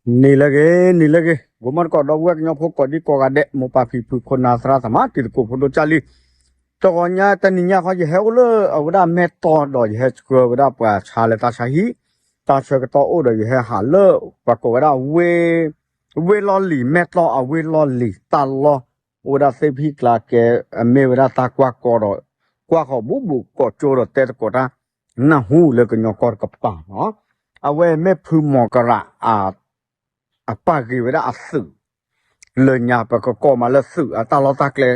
နံၤလၢအဂ့ၤ နံၤလၢအဂ့ၤ ဂီၤမီၢ်တကိး ဒီပုၢ်ဝဲၢ်ကညီဖိကိးဒံကိးဂၤဒဲး မိၢ်ပၢ်ဖံဖု ခိၣ်နၢ်သရၣ်သမါ တံၤသကိးဖိဒိၣ်ကၢ်လံ, တဂီၤညါတနံၤညါဃီ ယဟဲအိၣ်လၢအဝဲဒၣ်မဲၢ်တီၢ်ဒီး ယဟဲဆှၢဝဲဒၣ်ပှၤဆါလၢတၢ်ဆါဟံၣ်, တၢ်ဆၢကတီၢ်အိၣ်ဒီး ယဟဲဟးလၢ ပှၤကိးဝဲဒၣ် ဝ့ၢ်လီၢ်လံၤ မဲၢ်တီၢ်အဝ့ၢ်လီၢ်လံၤ တၢ်လီၢ် အိၣ်ဝဲဒၣ်သ့ၣ်ဖံၣ်ကျါကဲ အမ့ၢ်ဝဲဒၣ်တၢ်ကွၢ်ကီဒီး ကွၢ်ဃီၤဘူးဘူးကိးကၠိဒီး တဲသကိးတၢ် နၢ်ဟူလၢကညီကီၢ်တကပၤနီၤ, အဝဲမ့ၢ်ဖုမီၤကရး အပာ်ဂ့ၤဝဲဒၣ်အသုး လၢညါ ပကကိးမးလၢသုးအတၢ်လီၢ်တၢ်ကျဲ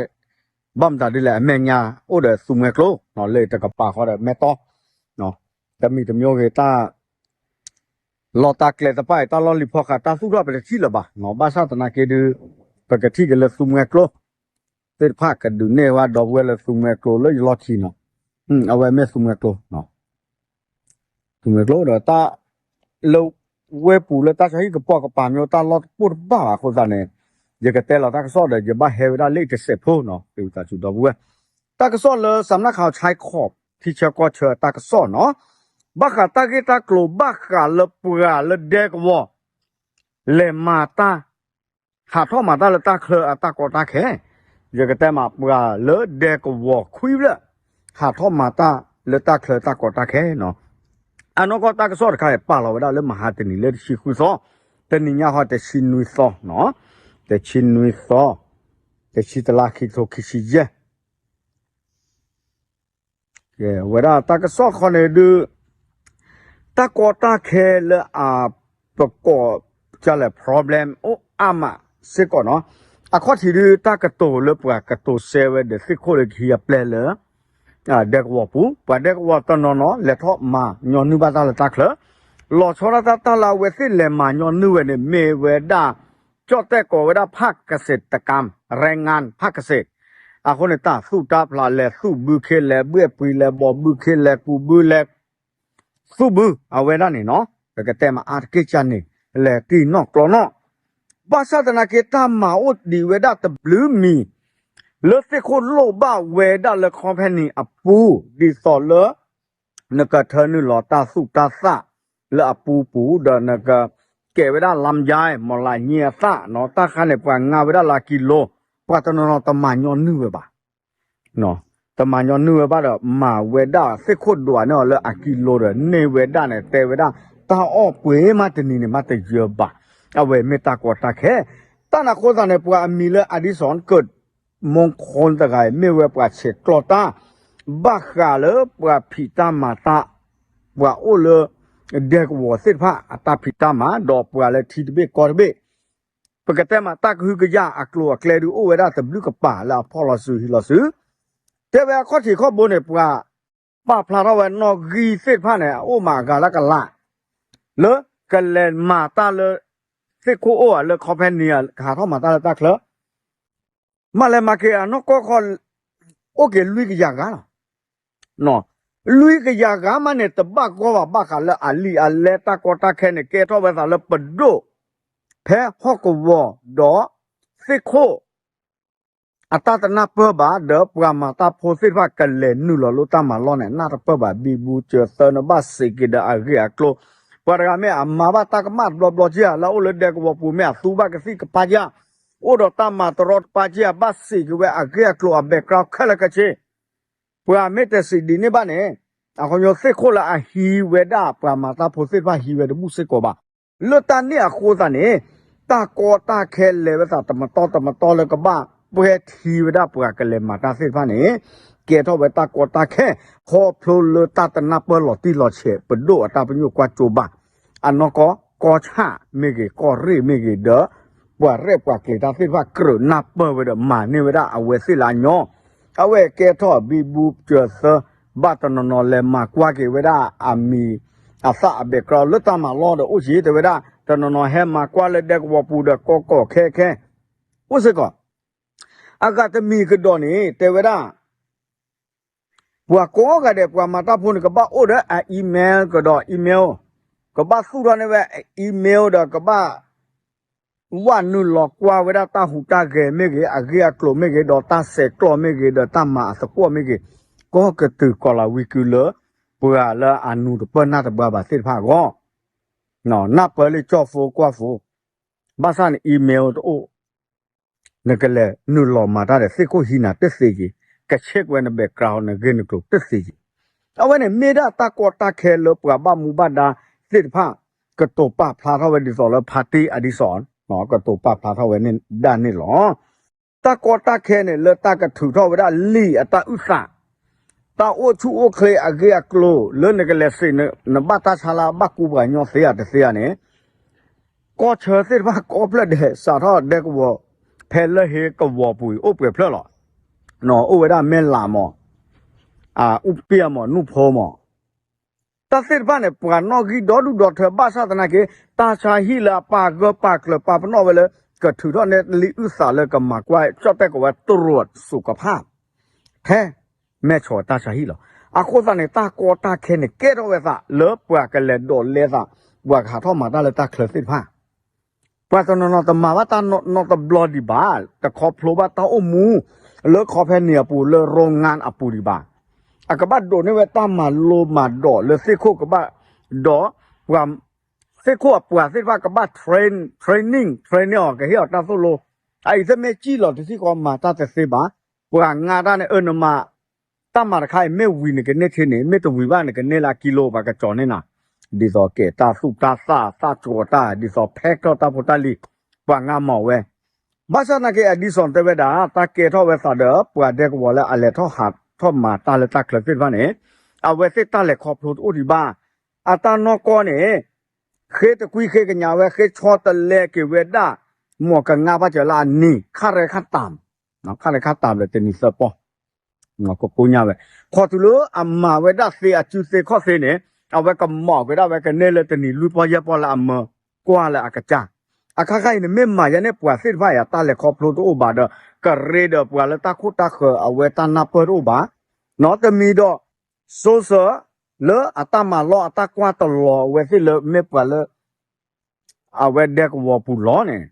ဘၣ်မတၤဒ်လဲၣ် အမဲာ်ညါအိၣ်ဒီးသူမှဲကျိ လၢတကပၤဃီဒီးမဲၢ်တီၢ် တမံၤတမံၤဂ့ၤ တၢ်လီၢ်တၢ်ကျဲတဖၣ်အံၤ တၢ်လီၢ်လံၤဖီဃး တၢ်သူၣ်ထီၣ်ပတထံၣ်လၢၤဘၣ်နီၤ, ဘၣ်ဆၣ်သနာ်က့ဒုး ပကထံၣ်က့ၤလၢသူမှဲကျိ သ့ၣ်တဖၣ်ကဒုးနဲၣ်ဝဲဒီပုၢ်ဝဲၢ်လၢသူမှဲကျိလၢယလီၢ်ခံနီၤ, အဝဲမ့ၢ်သူမှဲကျိ သူမှဲကျိဒီးတၢ် လၢဝ့ၢ်ပူၤလၢတၢ်ဆါဟံၣ်ကပိာ်ကပၤမ့ၢ်တၢ်လီၢ်တပိၢ်တဘၣ်ဘၣ်အဃိသတးန့ၣ်, ယကတဲလီၤတၢ်ကစီၣ်ဒီး ယဘၣ်ဟဲဝဲဒၣ်လၢတစဲးဖိနီၤ, သးစူၤဒီပုၢ်ဝဲၢ်, တၢ်ကစီၣ်လၢ စးနၢ်ခး ဆဲးခီး ထံဆၢကီၢ်ဆၢတၢ်ကစီၣ်နီၤ, ဘၣ်ဃးတၢ်ဂ့ၢ်တၢ်ကျိၤ ဘၣ်ဃးလၢပှၤလၢဒဲကဝီၤ လဲၤမၤတၢ် ဟးထီၣ်မၤတၢ်လၢတၢ်ချၢအတၢ်ကီတၢ်ခဲ, ယကတဲမးပှၤလၢဒဲကဝီၤခွံဖျၢၣ် ဟးထီၣ်မၤတၢ်လၢတၢ်ချၢတၢ်ကီတၢ်ခဲနီၤ, အနီၢ်ကီၢ်တၢ်ကစီၣ်တခါအံၤ ပာ်လီၤဝဲဒၣ်လၢမဟါတနံၤလၢတဆံဃုသီ, တနံၤညါဃီတဆံနွံသီနီၤ, တဆံနွံသီ, တဆံတလါခံကထိခံဆံယဲၢ် ကဲဝဲဒၣ်တၢ်ကစီၣ်ဃီန့ၣ်ဒုး တၢ်ကီတၢ်ခဲလၢအပကိး ကလဲၣ် problem အိၣ်အါမးစ့ၢ်ကီးနီၤ, အခီၣ်ထံးဒုး တၢ်ကတိၤလၢပှၤကတိၤစဲဝဲဒီးသ့ၣ်ခိၣ်လၢကဟံးအပျဲၢ်လၢ ဒဲကဝီၤပူၤ ပှၤဒဲကဝီၤတနီၤနီၤ လဲၤထီၣ်မၤညီနုၢ်ဘၣ်တၢ်လၢတၢ်ချၢ, လီၤဆီဒၣ်တၢ်တၢ်လၢအဝဲသ့ၣ်လဲၤမၤညီနုၢ်ဝဲန့ၣ် မ့ၢ်ဝဲဒၣ် ကၠီၣ်တဲၣ်ကိးဝဲဒၣ် ဖၣ်ကစ့းတကၣ် ရဲငါ ဖၣ်ကစ့း, အဃိန့ၣ် တၢ်သူၣ်တၢ်ဖျး လဲၤသူၣ်ဘုခ့ လဲၤဘှဲၣ်ပှံၤ လဲၤဘီၣ်ဘုခ့ လဲၤကူးဘု လဲၤ သူၣ်ဘု အဝဲဒၣ်န့ၣ်နီၤ, ပကတဲမးအါတက့ၢ်ကၢ်န့ၣ် လဲၤကံၢ်နီၣ်ကျီနီၣ်, ဘၣ်ဆၣ်သနာ်က့ တၢ်မၤအိၣ်ဒံးဝဲဒၣ်တဘျုးမံၤ လၢသ့ၣ်ခိၣ်လိၣ်ဘၣ်ဝဲဒၣ်လၢ company အပူၤ ဒ်သိးလၢ နကထၢနုာ်လီၤတၢ်သူၣ်တၢ်သၣ်လၢအပူၤပူၤ ဒီးနက ကဲဝဲဒၣ်လါမယါ မီၢ်လးညံအသၣ်နီၤ, တၢ်ခါန့ၣ် ပှၤငါဝဲဒၣ်လၢကံလိ, ပှၤတနီၤနီၤတမၤညီနုၢ်ဝဲဘၣ် တမၤညီနုၢ်ဝဲဘၣ်ဒီး မၤဝဲဒၣ်သ့ၣ်ခိၣ်ဒွးန့ၢ်အီၤလၢအကံလိဒီး န့ၢ်ဝဲဒၣ်န့ၣ် တဲဝဲဒၣ် တၢ်အီၣ်ပှ့ၤမးတနံၤန့ၣ် မးတယၢၤဘၣ်, အဝဲမ့ၢ်တၢ်ကီတၢ်ခဲ, တၢ်န့ၣ်အဃိသတးန့ၣ် ပှၤအမံၤလၢ Addison က မူခိၣ်တဂၤအံၤ မ့ၢ်ဝဲပှၤဆဲးကျိးတၢ် ဘၣ်ဃးလၢပှၤဖံးတၢ်မၤတၢ်, ပှၤအိၣ်လၢ ဒဲကဝီၤသ့ၣ်တဖၣ်အတၢ်ဖံးတၢ်မၤ ဒီးပှၤလၢထံတဘ့ၣ်ကီၢ်တဘ့ၣ်, ပကတဲမးတၢ်ကဟုကယာ်အကျိၤအကျဲဒုးအိၣ်ဝဲဒၣ်တဘျုးကပၤလၢအဖီၣ်လီၤစုဟံးလီၤစု, တဲဝဲအခီၣ်ထံးခီၣ်ဘိန့ၣ် ပှၤပာ်ဖျါထီၣ်ဝဲနီၣ်ဂံၢ်သ့ၣ်တဖၣ်န့ၣ် အအိၣ်မးအဂၤလၢကလး လၢကလဲၤမၤတၢ်လၢ သ့ၣ်ခိၣ်အိၣ်ဧါလၢ company ဧါ ကဟးထီၣ်မၤတၢ်လၢတၢ်ချၢ မးလဲၤမၤက့ၤအနီၢ်ကီၢ်ခီ အိၣ်က့ၤလွံၢ်ကယၤဂၤလီၤ. လွံၢ်ကယၤဂၤမးန့ၣ် တဘၣ်ဂီၢ်ဘၣ် ဘၣ်ဃးလၢအလံာ်အလဲတၢ်ကီတၢ်ခဲန့ၣ် ကဲထီၣ်ဝဲသးလၢပဒိၣ် ဖဲဟီၣ်ကဝီၤဒီး သ့ၣ်ခိၣ် အတၢ်တနၢ်ပၢၢ်ဘၣ် ဒီးပှၤမၤတၢ်ဖိသ့ၣ်တဖၣ်ကလဲၤနုာ်လီၤလၢတၢ်မၤလီၢ်န့ၣ် နၢ်တပၢၢ်ဘၣ် ဘံဘူစၢၤသၢန့ၣ် ဘၣ်စံးက့ၤဒီးအဂ့ၢ်အကျိၤ, ပှၤတဂၤမ့ၢ်အမၤဘၣ်တၢ်ကမၣ်တဘျီဘျီက့ဧါ လၢအအိၣ်လၢဒဲကဝီၤပူၤမ့ၢ်အသူဘၣ်ကသံၣ်ကပၤက့ဧါ, အိၣ်ဒီးတၢ်မၤတရီတပါက့ဧါ ဘၣ်စံးက့ၤဝဲအဂ့ၢ်အကျိၤအ background ခဲလၢာ်ခဲဆ့ ပှၤမ့ၢ်တစံးဒ်န့ၣ်ဘၣ်န့ၣ် အခီပညီသ့ၣ်ခိၣ်လၢအဟံးဝဲဒၣ် ပှၤမၤတၢ်ဖိသ့ၣ်တဖၣ်ဟံးဝဲတဘူၣ်စ့ၢ်ကီးဘၣ်. လၢတၢ်န့ၣ်အဃိသတးန့ၣ် တၢ်ကီတၢ်ခဲလဲၤဝဲသးတမတီတမတီလၢကဘၣ်ပှဲၤထံဝဲဒၣ်ပှၤကလဲၤမၤတၢ်သ့ၣ်တဖၣ်န့ၣ် ကဲထီၣ်ဝဲတၢ်ကီတၢ်ခဲ ခီဖျိလၢတၢ်တနၢ်ပၢၢ်လီၤတံၢ်လီၤဆဲး ပဒိၣ်အတၢ်ပညိၣ်ကွၢ်စိဘၣ် အနီၢ်ကီၢ် ကီၢ်ဆၣ်မ့ၢ်ဂ့ၤ ကီၢ်ရ့ၣ်မ့ၢ်ဂ့ၤဒီး ပှၤရဲၣ်ပှၤကျဲၤတၢ်သ့ၣ်တဖၣ် ကြၢးနၢ်ပၢၢ်ဝဲဒီးမၤန့ၢ်ဝဲဒၣ်အဝဲသ့ၣ်လၢအညီ, အဝဲကဲထီၣ်ဘံဘူစၢၤသၢ ဘၣ်တနီၤနီၤလဲၤမၤကွၢ်က့ၤဝဲဒၣ်အမံၤအသၣ်အ background လၢတၢ်မၤလီၢ်ဒီးအိၣ်က့ၤ တဲဝဲဒၣ် တနီၤနီၤဟဲမၤကွၢ်လၢဒဲကဝီၤပူၤဒီးကီကီခဲခဲ အိၣ်စ့ၢ်ကီး အဂၤတမံၤကဒီးန့ၣ် တဲဝဲဒၣ် ပှၤကိးဂၤဒဲး ပှၤမၤတၢ်ဖိန့ၣ် ကဘၣ်အိၣ်ဒီးအ email ကဒီး email ကဘၣ်သူၣ်ထီၣ်န့ၢ်ဝဲ email ဒီးကဘၣ် ဝဲနုာ်လီၤကွၢ်ဝဲဒၣ်တၢ်ဟူးတၢ်ဂဲၤမ့ၢ်ဂ့ၤ အဂ့ၢ်အကျိၤမ့ၢ်ဂ့ၤ ဒီးတၢ်ဆဲးကျိးမ့ၢ်ဂ့ၤ ဒီးတၢ်မၤအသကွီၢ်မ့ၢ်ဂ့ၤ ကီၢ်ကတုၤကီၤလၤဝံၤကုလၢ ပှၤလၢအနူၤတပၢၢ်နၢ်တဘှါဘၣ်သ့ၣ်တဖၣ်အဂီၢ် နၢ်ပၢၢ်လၢကၠီၣ်ဖိကွၢ်ဖိ ဘၣ်ဆၣ်န့ၣ် email တအိၣ် နကလဲၤနုာ်လီၤမၤတၢ်ဒီးသ့ၣ်ခိၣ်ဟံးနၤတသ့က့ၤ, က check ဝဲန background နဂ့ၢ်နကျိၤတသ့က့ၤ. အဝဲန့ၣ်မ့ၢ်ဒၣ်တၢ်ကီတၢ်ခဲလၢပှၤဘၣ်မူဘၣ်ဒါသ့ၣ်တဖၣ် ကတိၤပာ်ဖျါထီၣ်ဝဲဒ်သိးလၢ ဖါတံၢ်အဒံစီၣ် ကတိၤပာ်ဖျါထီၣ်ဝဲဒၣ်န့ၣ်လီၤ. တၢ်ကီတၢ်ခဲန့ၣ် လၢတၢ်ကထုးထီၣ်ဝဲဒၣ်လံာ်အတၢ်အုၣ်သး, တၢ်အိၣ်ဆူၣ်အိၣ်ချ့အဂ့ၢ်အကျိၤ လၢနကလဲၤစံး နဘၣ်တၢ်ဆါလၢဘၣ်ကူပှၤကညီသ့ဧါတသ့ဧါန့ၣ် ကီၢ်ဆၢသ့ၣ်တဖၣ်ကိးဖျၢၣ်ဒဲး စးထီၣ်ဒဲကဝီၤ ဖဲလၢဟ့ကဝီၤပူၤအံၤ အိၣ်ပှဲၤဖျၢၣ်လီၤ. အိၣ်ဝဲဒၣ်မဲၢ်လးမး, အူပၠၣ်မး, နူၢ်ဖိမး, တၢ်သ့ၣ်တဖၣ်န့ၣ် ပှၤနီၣ်ဂံၢ်ဒီဒူၣ်ဒီထၢ ဘၣ်ဆၣ်သနာ်က့ တၢ်ဆါဟံၣ်လၢအပာ်ဂၢၢ်ပာ်ကျၢၤပာ်ပနီၣ်ဝဲလၢ ကထုးထီၣ်န့ၢ်လံာ်အုၣ်သးလၢကမၤကွၢ်ကၠီၣ်တဲၣ်ကိးဝဲ တရူးစူးကဖၣ် ထဲ မဲာ်ဆီးတၢ်ဆါဟံၣ်လီၤ. အဃိသတးန့ၣ် တၢ်ကီတၢ်ခဲန့ၣ် ကဲထီၣ်ဝဲသးလၢပှၤကလဲၤဒိးလဲသး, ပှၤကဟးထီၣ်မၤတၢ်လၢတၢ်ချၢသ့ၣ်တဖၣ် ပှၤတနီၤနီၤတမၤဘၣ်တၢ်နီတဘျီဒံးဘၣ်, တခီဖျိဘၣ်တၢ်အိၣ်မူ လၢခီဖဲန့ၣ်အပူၤ လၢ โรงงาน အပူၤဒံးဘၣ်. အကဘၣ်ဒိးန့ၢ်ဝဲတၢ်မၤလိမၤဒိးလၢသ့ၣ်ခိၣ်ကဘၣ်, ဒီးပှၤ သ့ၣ်ခိၣ်အပှၤသ့ၣ်တဖၣ်ကဘၣ် train, training, train န့ၢ်အီၤ ကဟ့ၣ်အီၤတၢ်သိၣ်လိ, အအံၤသ့ၣ်မ့ၢ်စံၣ်လီၤတထံၣ်ဃီမၤတၢ်တသ့ဘၣ်, ပှၤငါတၢ်န့ၣ် အၢ နမၤ တၢ်မၤတခါအံၤ မ့ၢ်ဝံၤနကန့ၢ်ထဲန့ၣ်, မ့ၢ်တဝံၤဘၣ်နကန့ၢ်လၢအကံလိ ပှၤကကၠီၤန့ၢ်နၤ, ဒ်သိးကဲတၢ်သူၣ်တၢ်သၣ် တၢ်ကီၤတၢ် ဒ်သိး pack ထီၣ်တၢ်ဖိတၢ်လံၤ, ပှၤငါမၤဝဲ. ဘၣ်ဆၣ်သနာ်က့ အဒံစီၣ်တဲဝဲဒၣ် တၢ်ကဲထီၣ်ဝဲသးဒီး ပှၤဒဲကဝီၤလၢအလဲၤထီၣ်ဟးထီၣ်မၤတၢ်လၢတၢ်ချၢသ့ၣ်တဖၣ်န့ၣ်, အဝဲသ့ၣ်တၢ်လဲၤခီဖျိတအိၣ်ဒံးဘၣ်. အတၢ်နီၢ်ကီၢ်န့ၣ် ဃ့တကွံဃ့ကညးဝဲ ဃ့ဆီတလဲက့ၤဝဲဒၣ် မ့ၢ်ကငါဘၣ်စၢၤလၢအနံၤ ခါရဲခါတၢ် ခါရဲခါတၢ်လၢတနံၤသၢပီၢ် ကကိညါဝဲ, ခီတုၤလၢအမၤဝဲဒၣ်သ့အစုသ့ခီၣ်သ့န့ၣ်, အဝဲကမီၣ်က့ၤဒၣ်ဝဲကန့ၢ်လၢတနံၤလွံၢ်ပီၢ်ယဲၢ်ပီၢ်လၢအမၢကွၢ်လၢအကစၢ်, အခါခါအံၤန့ၣ် မ့ၢ်မၤယါန့ၢ်ပှၤသ့ၣ်တဖၣ်အံၤ အတၢ်လဲၤခီဖျိတအိၣ်ဘၣ်ဒီး ကရ့ဒီးပှၤလၢတၢ်ခိၣ်တၢ်ဃၢၤအဝဲတၢ်နၢ်ပၢၢ်တအိၣ်ဘၣ်, နီတမံၤဒီး စိစၢၤ လၢအတၢ်မၤလီၢ်အတၢ်ကွၢ်တလီၤအဝဲသ့ၣ်လၢမ့ၢ်ပှၤလၢ အဝဲဒဲကဝီၤပူၤလီၤန့ၣ်,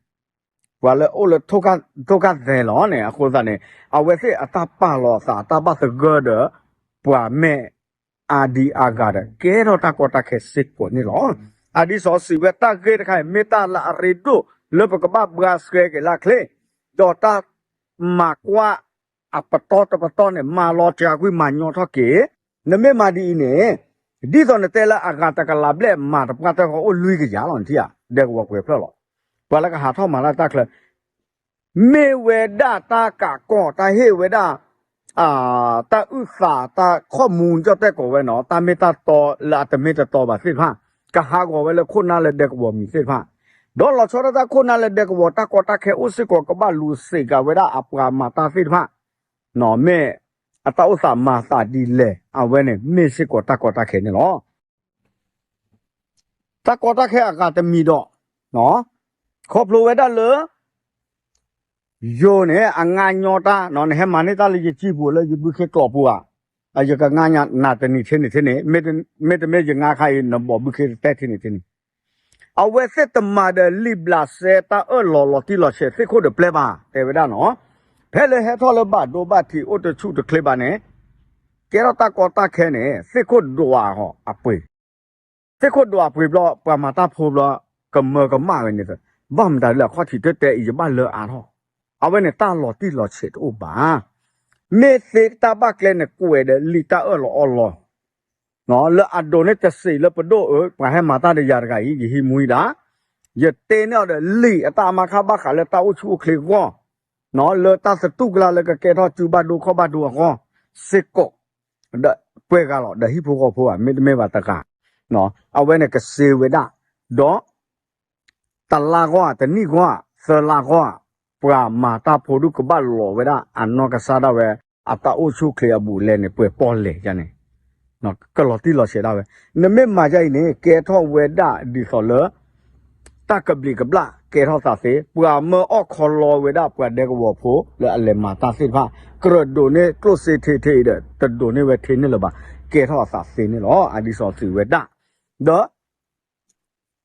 ပှၤလၢအိၣ်လၢ ထိၣ်ကၢ်သဲးလီၤန့ၣ်, အဃိသတးန့ၣ် အဝဲသ့ၣ်အတၢ်ပာ်လီၤအသး အတၢ်ဘၣ်သဂၢၢ်ဒီး ပှၤမဲာ်အါဒံအါဂၤဒီး ကဲထီၣ်တၢ်ကီတၢ်ခဲစ့ၢ်ကီးန့ၣ်လီၤ. အဒံစီစံးဝဲတၢ်ဂ့ၢ်တခါအံၤ မ့ၢ်တၢ်လၢအရ့ဒိၣ်လၢပကဘၣ်ဘှါဆှဲက့ၤလၢအချ့, ဒီးတၢ်မၤကွၢ်အပတီၢ်တပတီၢ်န့ၣ် မၤလီၤစှၤကွံာ်မၤညီထီၣ်က့ၤ, နမ့ၢ်မၤဒ်အံၤန့ၣ် ဒ်သိးနတဲလၢအဂၤတကလးဘျဲၣ် မၤတပှၢ်တၢၢ်ဃီအိၣ်လွံၢ်ကယၤလီၤ နထံၣ်ဧါ, ဒဲကဝီၤပှဲၤဖျၢၣ်လီၤ. ပှၤလၢကဟးထီၣ်မၤတၢ်တၢ်ချၢ မ့ၢ်ဝဲဒၣ်တၢ်ကးကီၢ် တၢ်ဟ့ၣ်ဝဲဒၣ် တၢ်အုၣ်သး တၢ်ခီၣ်မူ ကၠီၣ်တဲၣ်ကိးဝဲနီၤ တၢ်မ့ၢ်တၢ်တီလၢအတမ့ၢ်တတီဘၣ်သ့ၣ်တဖၣ် ကဟးဂီၤဝဲလၢခိၣ်နၢ်လၢဒဲကဝီၤမံၤသ့ၣ်တဖၣ်, ဒီးလီၤဆီဒၣ်တၢ်ခိၣ်နၢ်လၢဒဲကဝီၤ တၢ်ကီတၢ်ခဲအိၣ်စ့ၢ်ကီး ကဘၣ်လူၤစ့ၢ်ကီးဝဲဒၣ်အပှၤမၤတၢ်သ့ၣ်တဖၣ် မ့ၢ်အတၢ်အိၣ်သးမၤသးဒ်လဲၣ် အဝဲန့ၣ် မ့ၢ်စ့ၢ်ကီးတၢ်ကီတၢ်ခဲန့ၣ်လီၤ. တၢ်ကီတၢ်ခဲအဂၤတမံၤဒီး ခီဖျိဝဲဒၣ်လၢ ယိၤန့ၣ် အငါညီတၢ် နဟဲမၤန့ၢ်တၢ်လၢယစံာ်ပူၤလၢယဘုခ့ကျိးပူၤဧါ, ယကငါနၤတနံၤထဲန့ၣ်ထဲန့ၣ်, မ့တမ့ၢ်ယငါခါအံၤ နဘီၣ်ဘုခ့တတဲထဲန့ၣ်ထဲန့ၣ်, အဝဲသ့ၣ်တမၤဒီးလံာ်ဘျးစဲတၢ်အၢၣ်လီၤလီၤတံၢ်လီၤဆဲး သ့ၣ်ခိၣ်ဒီးပျဲဘၣ် တဲဝဲဒၣ်နီၤ, ဖဲလၢဟဲထီၣ်လၢဘၣ်ဒိဘၣ်ထံးအိၣ်တဆူၣ်တချ့ဘၣ်န့ၣ်, ကဲထီၣ်တၢ်ကီတၢ်ခဲန့ၣ် သ့ၣ်ခိၣ်ဒွးအီၤအပှ့ၤ သ့ၣ်ခိၣ်ဒွးပှ့ၤဘျီ ပှၤမၤတၢ်ဖိဘျီ ကမၢကမၣ်ဝဲန့ၣ်, ဘၣ်မတၤဒ်လဲၣ် အခီၣ်ထံးတတဲအံၤ ယဘၣ်လၢအါထီၣ်, အဝဲန့ၣ်တၢ်လီၤတံၢ်လီၤဆဲးတအိၣ်ဘၣ်. မ့ၢ်သ့တၢ်ဘၣ်ကျဲန့ၣ် ကွဲးဒီးလံာ်တၢ်အၢၣ်လီၤအီလီၤ, လၢအဒိးန့ၢ်တစံးလၢပဒိၣ်အၢ ပှၤဟဲမၤတၢ်ဒီးယၤတဂၤအံၤ ယဟံးမူဟံးဒါ, ယတဲန့ၢ်အီၤဒီးလံာ်အတၢ်မၤခါဘၣ်ဃးလၢတၢ်အိၣ်ဆူၣ်အိၣ်ချ့အဂီၢ်, လၢတၢ်သတူၢ်ကလာ်လၢကကဲထီၣ်စုဘၣ်ဒိခီၣ်ဘၣ်ဒိအဂီၢ်စ့ၢ်ကီး ဒီးပှဲၤဂၤလီၤ ဒီးဟံၣ်ဖိဃီဖိဧါ မ့တမ့ၢ်ဘၣ်တဂၤ, အဝဲန့ၣ်ကစ့ဝဲဒၣ်, ဒီး တလါဂီၢ်ဧါ တနံၣ်ဂီၢ်ဧါ သၢလါဂီၢ်ဧါ, ပှၤမၤတၢ်ဖိဒုးကဘၣ်လီၤဝဲဒၣ်အနီၢ်ကစၢ်ဒၣ်ဝဲ အတၢ်အိၣ်ဆူၣ်အိၣ်ချ့အဘူးအလဲန့ၣ် ပှဲၤပီၢ်လဲၣ်ယါန့ၣ်, ကလီၤတံၢ်လီၤဆဲးဒၣ်ဝဲ, နမ့ၢ်မၤယါအံၤန့ၣ် ကဲထီၣ်ဝဲဒၣ်ဒ်သိးလၢ တၢ်ကဘျံးကဘျၣ် ကဲထီၣ်သးသ့, ပှၤမၢအီၣ်ခီလီဝဲဒၣ်ပှၤဒဲကဝီၤဖိလၢအလဲၤမၤတၢ်သ့ၣ်တဖၣ် ကြၢးဒိးန့ၢ်ကျိၣ်စ့ထ့ထ့အံၤဒီး တဒိးန့ၢ်ဝဲထ့န့ၣ်လၢၤဘၣ်, ကဲထီၣ်အသးသ့န့ၣ်လီၤ. အဒ်စီဆှံဝဲဒၣ်, ဒီး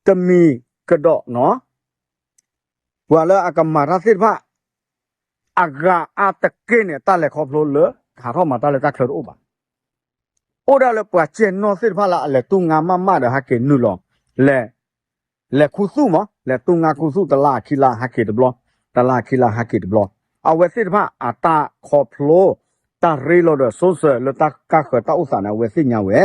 တမံၤကဒီးနီၤ ပှၤလၢအကမၤတၢ်သ့ၣ်တဖၣ် အဂၤအါတက့ၢ်န့ၣ် တၢ်လဲၤခီဖျိလၢ ဟးထီၣ်မၤတၢ်လၢတၢ်ချၢတအိၣ်ဘၣ်. အိၣ်ဒၣ်လၢပှၤကဲနီၢ်သ့ၣ်တဖၣ်လၢအလဲၤတူၢ်ငါမးမးဒီးဟဲက့ၤနုာ်လီၤ လဲၤ လဲၤခူသူၣ်မး လဲၤတူၢ်ငါခူသူၣ်တလါခံလါဟးက့ၤတဘျီ, တလါခံလါဟးက့ၤတဘျီ, အဝဲသ့ၣ်တဖၣ်အတၢ်ခီဖျိ တၢ်ရ့လိာ်ဒီးစိစၢၤလၢတၢ်ကါဃၢၤတၢ်အိၣ်သးန့ၣ် အဝဲသ့ၣ်ညါဝဲ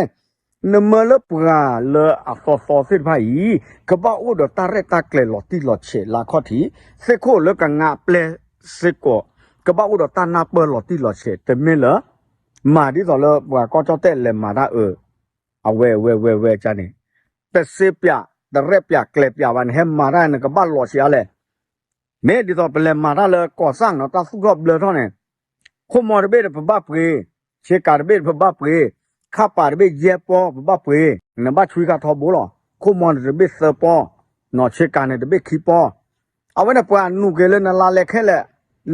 နမၢလၢပှၤလၢအသီသီသ့ၣ်တဖၣ်အံၤ ကဘၣ်အိၣ်ဒီးတၢ်ရဲၣ်တၢ်ကျဲၤလီၤတံၢ်လီၤဆဲးလၢအခီၣ်ထံး, သ့ၣ်ခိၣ်လၢကငါပျဲစ့ၢ်ကီး ကဘၣ်အိၣ်ဒီးတၢ်နၢ်ပၢၢ်လီၤတံၢ်လီၤဆဲး တမ့ၢ်လၢ မၤဒ်သိးလၢပှၤကီၢ်ကၠီၣ်တဲၣ်လဲၤမၤတၢ်အၢ အဝဲဝဲဝဲဝဲကန့ၣ် တစ့ပၠး တရဲၣ်ပၠးကျဲၤပၠးဘၣ် နဟဲမၤတၢ်နကဘၣ်လီၤဆံးအါလဲၣ်. မ့ၢ်ဒ်သိးပလဲၤမၤတၢ်လၢကီၢ်စၣ်နီၤ တၢ်သူၣ်ထီၣ်ဘျၢထီၣ်န့ၣ် ခိၣ်မီတဘ့ၣ်ဒီးပဘၣ်ပှ့ၤ, ဆ့ကၤတဘ့ၣ်ဒီးပဘၣ်ပှ့ၤ, ခါပာ်တဘ့ၣ်ယဲၢ်ပီၢ် ပဘၣ်ပှ့ၤ, နဘၣ်ဆွံခါထီဘိလီၤ. ခိၣ်မီန့ၣ်တဘ့ၣ်သၢပီၢ်, ဆ့ကၤန့ၣ်တဘ့ၣ်ခံပီၢ်. အဝဲန့ၣ်ပှၤနုာ်က့ၤလၢနလါလဲခဲလၢာ်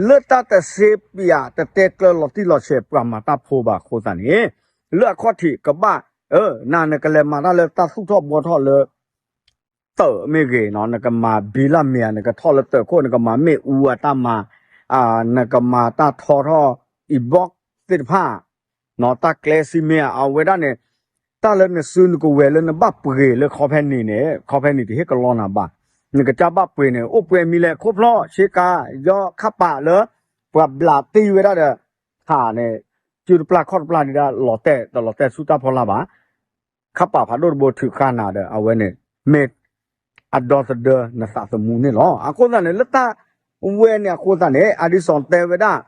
လၢတၢ်တစ့ပၠးတတဲကျၢလီၤတံၢ်လီၤဆဲးပှၤမၤတၢ်ဖိဘၣ်အဃိသတးန့ၣ် လၢအခီၣ်ထံးကဘၣ် နကလဲၤမၤတၢ်လၢတၢ်သူၣ်ထီၣ်ဘှီထီၣ်လၢ တၢ်မ့ၢ်ဂ့ၤ, နကမၤဘံလၢမ့ၢ်ဧါ, နကထီၣ်လၢတၢ်ခိၣ် နကမၤမ့ၣ်အူအတၢ်မၤ, နကမၤတၢ်ထီထီၣ် အံၤဘီသ့ၣ်တဖၣ်, တၢ်ကျဲစံမ့ၢ်ဧါ အဝဲဒၣ်န့ၣ် တၢ်လၢနစုနကဝဲၤလၢနဘၣ်ပှ့ၤလၢခီဖဲန့ၣ်န့ၣ် ခီဖဲန့ၣ်တဟ့ၣ်ကလီနၤဘၣ်. နကစၢ်ဘၣ်ပှ့ၤန့ၣ် အိၣ်ပှဲၤမံၤလဲၣ် ခိၣ်ဖျီၣ် ဆ့ကၤ ယီၢ်ခါပာ်လၢ ပှၤဘျးတ့ဝဲဒၣ်ဒီး ခးန့ၣ် စုတပျၢ်ခီၣ်တပျၢ်ဒၣ် လီၤတဲာ်တလီၤတဲာ်ဆူတၢ်ဖီလာ်ဘၣ် ခါပာ်ဖးဒိၣ်တဘိထုးဃာ်နၤဒီး အဝဲန့ၣ် မ့ၢ်အဒီသဒၢနသးသမူန့ၣ်လီၤ. အဃိသတးန့ၣ် လၢတၢ်ဝဲန့ၣ်အဃိသတးန့ၣ် အဒံစီၣ်တဲဝဲဒၣ်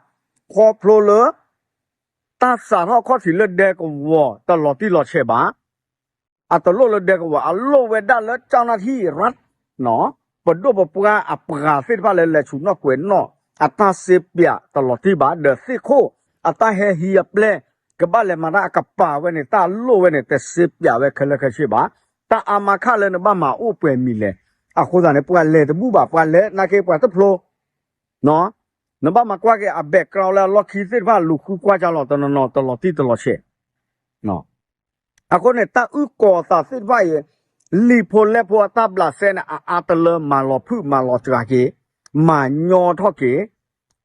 ခီဖျိလၢ တၢ်စးထီၣ်ခီၣ်ထံးလၢဒဲကဝီၤတလီၤတံၢ်လီၤဆဲးဘၣ် အတလိၣ်လၢဒဲကဝီၤ အလိၣ်ဝဲဒၣ်လၢ เจ้าหน้าที่รัฐ ပဒိၣ်ပပှၢ်အပှၤသ့ၣ်တဖၣ်လၢလဲၤဆူၣ်နီၣ်ကွဲးနီၣ် အတၢ်စ့ပၠးတလီၤတံၢ်ဘၣ် ဒီးသ့ၣ်ခိၣ် အတၢ်ဟဲဟံးအပျဲၢ် ကဘၣ်လဲၤမၤတၢ်အကပၤဝဲန့ၣ် တၢ်လိၣ်ဝဲန့ၣ် တစ့ပၠးဝဲခဲလၢာ်ခဲဆ့ဘၣ်. တၢ်အါမးခးလၢနဘၣ်မၤအိၣ်ပှဲၤမံၤလဲၣ်. အဃိသတးန့ၣ် ပှၤလဲၤတဘူၣ်ဘၣ် ပှၤလဲၤနာ်က့ပှၤတဖျိ နဘၣ်မၤကွၢ်က့ၤအ background လၢအလီၢ်ခံသ့ၣ်တဖၣ်လူၤဃုကွၢ်ကၢ်လီၤတနီၤနီၤ တလီၤတံၢ်တလီၤဆဲး အဃိန့ၣ် တၢ်အုၣ်ကီၤသးသ့ၣ်တဖၣ်အံၤ လံာ်ဖိလဲၢ်ဖိအတၢ်ဘျးစဲန့ၣ် အအါတလၢမၤလီၤဖုၣ်မၤလီၤစှၤက့ၤ မၤညီထီၣ်က့ၤ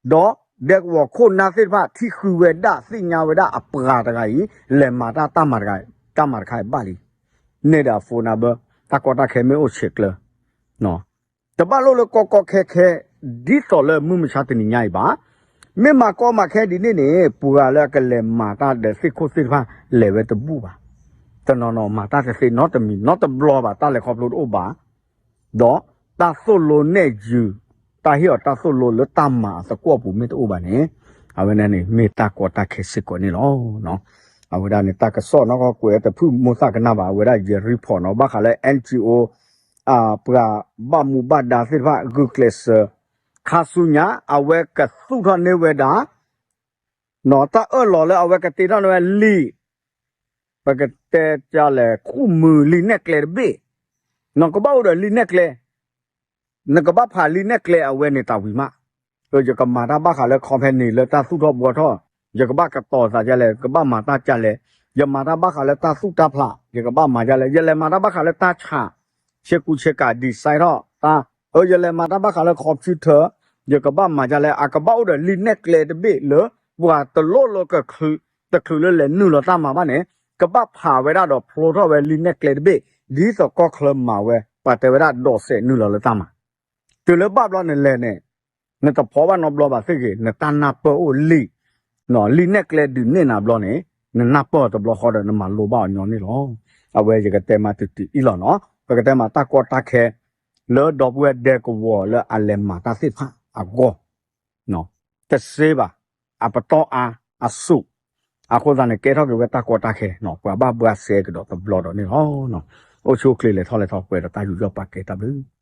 ဒီးဒဲကဝီၤခိၣ်နၢ်သ့ၣ်တဖၣ် ထံၣ်ဃုာ်ဝဲဒၣ်သ့ၣ်ညါဝဲဒၣ်အပှၤတဂၤအံၤ လဲၤမၤတၢ်တၢ်မၤတခါ တၢ်မၤတခါအံၤဘၣ်လံ. န့ၣ်ဒီးအ phone number တၢ်ကီတၢ်ခဲမ့ၢ်အိၣ်ဆဲးကျၢ တဘၣ်လိၣ်လၢကီကီခဲခဲ ဒ်သိးလၢမုၢ်မဆါတနံၤညါအံၤဘၣ်. မ့ၢ်မၤကီမၤခဲဒ်န့ၣ်န့ၣ် ပှၤလၢအကလဲၤမၤတၢ်ဒီးသ့ၣ်ခိၣ်သ့ၣ်တဖၣ်လဲၤဝဲတဘူၣ်ဘၣ်. တနီၤနီၤမၤတၢ်တသ့နီတမံၤနီတဘျီဘၣ် တၢ်လဲၤခီဖျိတအိၣ်ဘၣ် ဒီးတၢ်သိၣ်လိနဲၣ်ယုၤ တၢ်ဟ့ၣ်အီၤတၢ်သိၣ်လိလၢတၢ်မၤအသကွီၢ်ပူၤမ့ၢ်တအိၣ်ဘၣ်န့ၣ် အဝဲဒၣ်န့ၣ်မ့ၢ်တၢ်ကီတၢ်ခဲစ့ၢ်ကီးန့ၣ်လီၤ. အဝဲဒၣ်န့ၣ် တၢ်ကစီၣ်နီၢ်ကီၢ်ကွဲးတဖုၣ်မိၢ်သၣ်ကနၣ်ဘၣ် အဝဲဒၣ်ယ report နီၤ ဘၣ်ဃးလၢ NGO ပှၤဘၣ်မူဘၣ်ဒါသ့ၣ်တဖၣ် ဂုာ်ကျဲးစၢး ခါဆူညါ အဝဲကသူၣ်ထီၣ်န့ၢ်ဝဲဒၣ် နီၤ တၢ်အၢၣ်လီၤလၢအဝဲကတ့ထီၣ်န့ၢ်ဝဲလံာ် ပကတဲဒ်လဲၣ် ဃုမုၢ်လံာ်နဲၣ်ကျဲတဘ့ၣ် နီၤ ကဘၣ်အိၣ်ဒီးလံာ်နဲၣ်ကျဲ နကဘၣ်ဖးလံာ်နဲၣ်ကျဲအဝဲန့ၣ်တၢ်ဝံၤမး. ယကမၤတၢ်ဘၣ်ဃးလၢခီဖဲန့ၣ်လၢတၢ်သူၣ်ထီၣ်ဘှီထီၣ်, ယကဘၣ်ကတီၤသးဒ်လဲၣ်, ကဘၣ်မၤတၢ်ဒ်လဲၣ်, ယမၤတၢ်ဘၣ်ဃးလၢတၢ်သူၣ်တၢ်ဖျး, ယကဘၣ်မၤဒ်လဲၣ်, ယလဲၤမၤတၢ်ဘၣ်ဃးလၢတၢ်ဆး, ဆ့ကူဆ့ကၤ decide ထီၣ်တၢ်, အၢ ယလဲၤမၤတၢ်ဘၣ်ဃးလၢ computer, ယကဘၣ်မၤဒ်လဲၣ်, အကဘၣ်အိၣ်ဒီးလံာ်နဲၣ်ကျဲတဘ့ၣ်လၢ ပှၤတလိၣ်လၢကချုး တချုးလၢလဲၤနုာ်လီၤတၢ်မၤဘၣ်န့ၣ် ကဘၣ်ဖးဝဲဒၣ်ဒီးဖျိထီၣ်ဝဲလံာ်နဲၣ်ကျဲတဘ့ၣ် ဒ်သိးကီၢ်ချၢမၤဝဲ ပှၤတဲဝဲဒၣ်ဒိးစဲးနုာ်လီၤလၢတၢ်မၤ တုၤလၢဘၣ်ဘျီနလဲၤန့ၣ် နတဖီဘၣ်နီတဘျီဘၣ်သ့ၣ်ဂ့ၤ, နတၢ်နၢ်ပၢၢ်အိၣ်လံ, လံာ်နဲၣ်ကျဲဒုးနဲၣ်နၤဘျီန့ၣ် နနၢ်ပၢၢ်တဘျီဃီဒီး နမၤလိဘၣ်အီၤညီန့ၣ်လီၤ. အဝဲယကတဲမးတုၤတုၤအံၤလီၤနီၤ, ပကတဲမးတၢ်ကီတၢ်ခဲ လၢဒီပုၢ်ဝဲၢ်ဒဲကဝီၤလၢအလဲၤမၤတၢ်သ့ၣ်တဖၣ်အဂီၢ် တစ့ဘၣ်, အပတီၢ်အါ, အစူး, အဃိသတးန့ၣ် ကဲထီၣ်က့ၤဝဲတၢ်ကီတၢ်ခဲနီၤ, ပှၤဘၣ်ဘှါစဲကဒီးတဘျီဒီးန့ၣ်လီၤ. အိၣ်ဆူၣ်အိၣ်ချ့လဲၤထီၣ်လဲၤထီၣ်ပှဲၤဒီးတၢ်ယူးယီၣ်ပာ်ကဲတၢ်ဘျုး